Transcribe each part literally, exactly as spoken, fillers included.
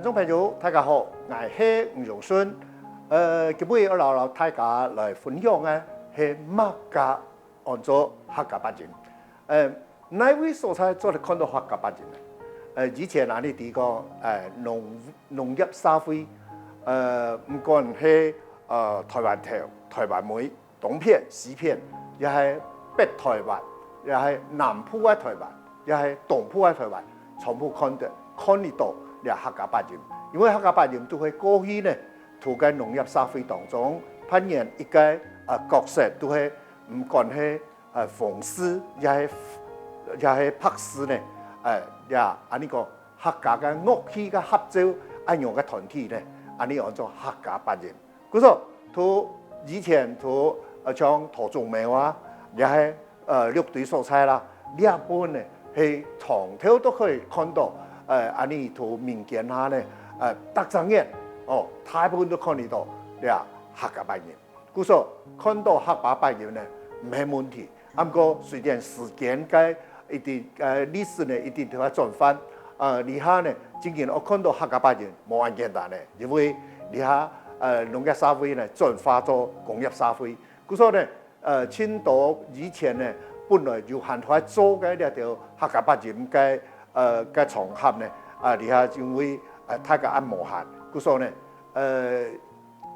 眾朋友，大家好，𠊎係吳榮順。呃，今晡日𠊎摎大家來分享个係麼个安到客家八音。呃，哪位所在做得看到客家八音呢？呃，以前𠊎俚知講，呃，農農業社會，呃，毋管係呃台灣頭、台灣尾、東片、西片，也係北台灣，也係南部个台灣，也係東部个台灣，全部看得看得到這客家八音。因為客家八音都係過去呢，在該農業社會當中扮演一個呃角色，都係毋管係呃風勢，也係也係拍子呢，呃，也恁呢講客家个樂器个合奏恁樣个團體呢，恁呢安到客家八音。 故所，在以前在呃像桃竹苗啊，也係呃六堆所在啦，這本呢係長透都可以看到，呃恁呢在民間下呢，呃逐隻月哦，大部分都看得到這客家八音。故所看到客家八音呢，毋係問題。 啊毋過隨等時間个一定呃歷史呢，一定都愛轉換。呃這下呢，正經愛看到客家八音無恁簡單呢，因為這下呃農業社會呢轉化做工業社會。故所呢，呃盡多以前呢本來有還在做个這兜客家八音个呃个場合呢，啊這下因為呃大家也無閒，故所呢呃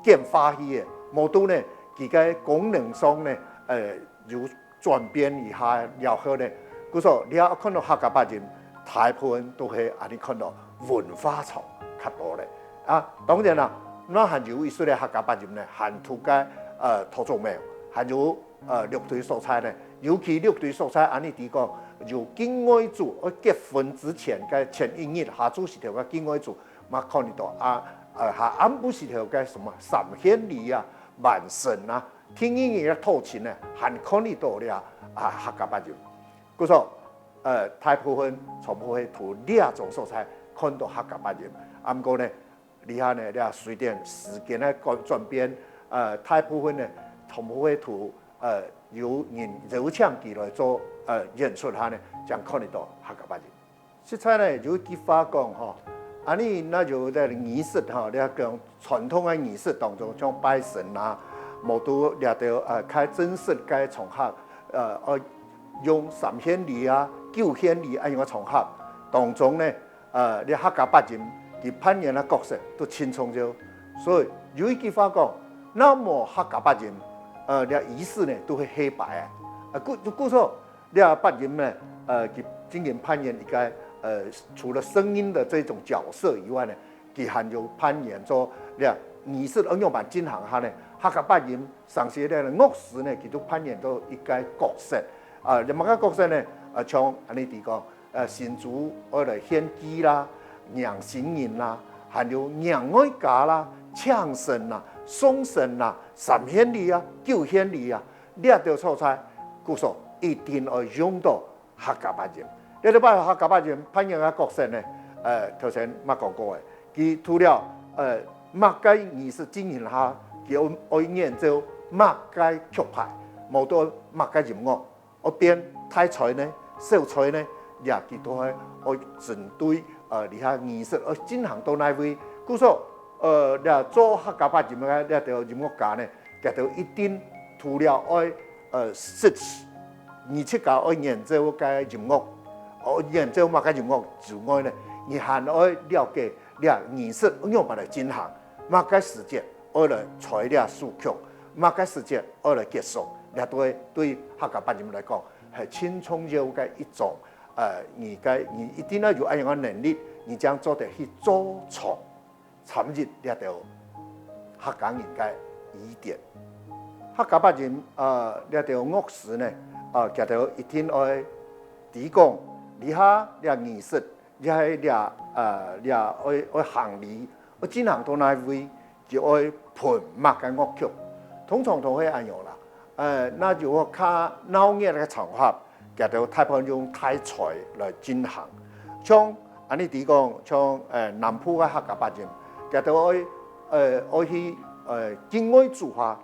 簡化去个，無就呢佢个功能上呢呃有 轉變一下了後呢，故所這下看到客家八音，大部分都係恁呢看到文化場較多咧。啊當然啦，若還有一息个客家八音呢，還在該呃桃竹苗，還有呃六堆所在呢，尤其六堆所在恁呢知講，有境外組，愛結婚之前个前一日，下晝時頭个境外組，嘛看得到啊，呃下暗晡時頭个麼个三獻禮啊、萬壽啊， 天然个討親呢，還看得到這啊客家八音。故所呃大部分全部係在這種所在看到客家八音。啊毋過呢，這下呢這隨等時間个轉轉變，呃大部分呢全部係在呃有人邀請佢來做呃演出下呢，正看得到客家八音。 實在呢，有一句話講吼，恁呢若有个儀式吼，這講傳統个儀式當中，像拜神啊，無就這兜呃較正式个場合，呃愛用三獻禮啊、九獻禮恁樣个場合當中呢，呃這客家八音佢扮演个角色都盡重要。所以有一句話講，若無客家八音，呃這儀式呢都係黑白啊。呃故故所 這八音呢，呃佢正經扮演一個呃除了聲音的這種角色以外呢，佢還有扮演做這儀式愛仰般進行下呢，客家八音，甚至這樂師呢，佢都扮演做一個角色。啊這麼个角色呢？啊像恁呢知講，呃新婦愛來獻祭啦、迎新人啦，還有迎外家啦、請神啦、送神啦、三獻禮啊、九獻禮啊， 這兜所在，故所一定愛用到客家八音。這兜客家八音扮演个角色呢，呃頭先嘛講過个，佢除了呃麼个儀式進行下，佢愛愛演奏麼个曲牌，無就麼个音樂，愛變大吹呢、小吹呢，這佢都愛愛針對呃這下儀式愛進行到哪位。故所呃這做客家八音个這兜音樂家呢，佢兜一定除了愛 呃識你自家愛演奏个音樂，愛演奏麼个音樂之外呢，你還愛了解這儀式愛仰般來進行，麼个時節愛來吹這首曲，麼个時節愛來結束，這對對客家八音來講係盡重要个一種呃你个你一定愛有恁樣个能力，你正做得去做場 參與這兜客家人个儀典。客家八音呃這兜樂師呢，呃佢兜一定愛知講這下這儀式，這係這呃這愛愛行禮，愛進行到哪位，佢愛伴麼个樂曲。通常都係恁樣啦。呃若有較鬧熱个場合， 佢兜大部分用大吹來進行。像恁呢知講，像呃南部个客家八音，佢兜愛呃愛去呃境外組合，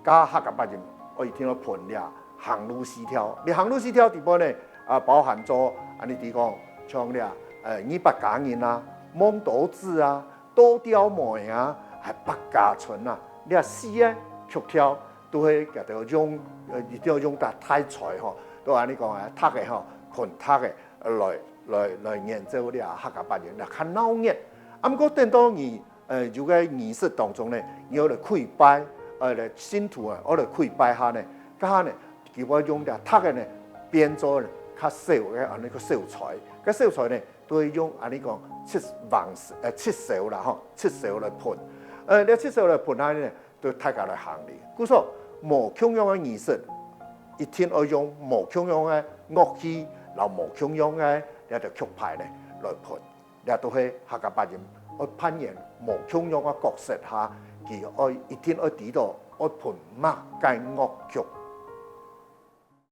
加客家八音，愛一定愛伴這行路四調。這行路四調底背呢，啊包含做恁呢知講，像這呃二八佳人啊、望多子啊、倒吊妹啊，還百家春啊，這四个曲調都係佢兜用，呃，一定愛用到大錘吼，都恁呢講啊，笛个吼，歕笛个，呃，來來來演奏這客家八音，來較鬧熱。啊，毋過等到你，呃，有个儀式當中呢，你愛來跪拜，呃，來信徒啊，愛來跪拜下呢，該下呢，佢會用這笛个呢，變做呢較小个恁呢个小錘，該小錘呢，都會用恁呢講七橫，呃，七小啦吼，七小來歕。呃，這七小來歕下呢， 對大家來行禮。故所，無共樣个儀式，一定愛用無共樣个樂器，摎無共樣个這兜曲牌呢來歕。這都係客家八音愛扮演無共樣个角色下，佢愛一定愛知道愛歕麼个樂曲